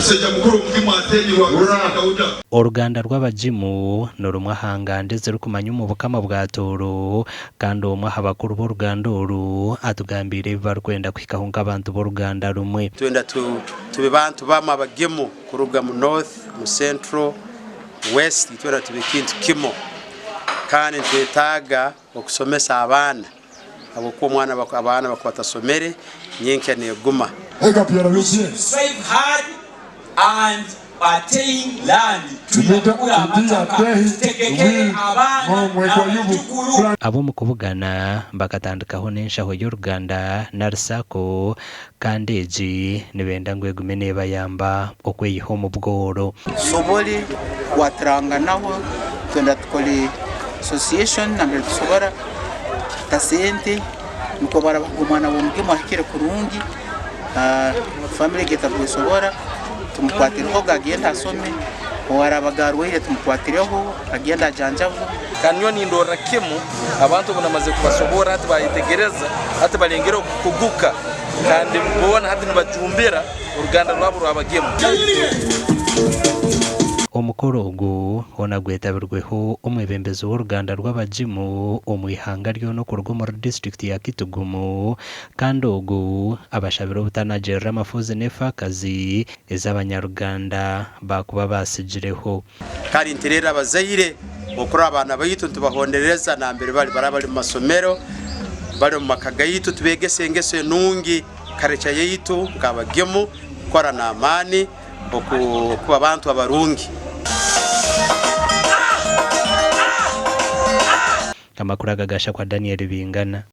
Omusaija mukuru omugimu ateenirwe akasiga Dauda. Oruganda rw'Abagimu ni rumwe aha nganda ezirikumanywa omu Bukama bwa Tooro kandi omwe aha bakuru b'oruganda oru atugambiire ebi barikwenda kuhikaho nk'abantu b'oruganda rumwe. Twenda tube bantu bamwe abagimu kuruga mu North, mu Central, West itwena tube kintu kimo kandi nitwetaaga okusomesa abaana habwokuba omwana abaana bakuba batasomere nyenkya neguma. We should strive hard and attain land. Twine kugura amataka tutegekere abaana n'abaijukuru. Ab'omu kubugana bakatandikaho n'enshaho y'oruganda nari sacco kandi egi nibenda ngu egume neebayamba okweyiha omu bworo. Tusobole kukwatiranganaho twenda tukole association nambere tusobora kuta sente nukwo barabaga omwana w'omugema ahikire kurungi family egi etarukwesobora tumukwatirehoga agende asome, owarabaga arwaire tumukwatireho agende ajanjabwe. Kandi nyowe nindorra kimu abantu obu namaze kubasoborra hati bayetegereza, hati balengereho kukuguka kandi boona hati nibajumbira oruganda rwabo rw'abagemu. Omukoro ogu hoona gwetabirweho omwebembezi w'oruganda rw'abagimu omu ihanga ryona okuruga omuri disiturikiti ya Kitgum kandi ogu abashabire obutanagirira amafuuzi n'efaakazi ezi abanyaruganda baakuba baatsigireho. Kandi nitureera abazaire okurora abaana baitu nitubahondereza nambere bali, baraba bali omu masomero, bali omu maka gaitu, tubeegese engeso enungi, kareca yaitu nk'abagemu kukora n'amaani okuba bantu abarungi. Amakuru aga gashakwa Daniel Bingana.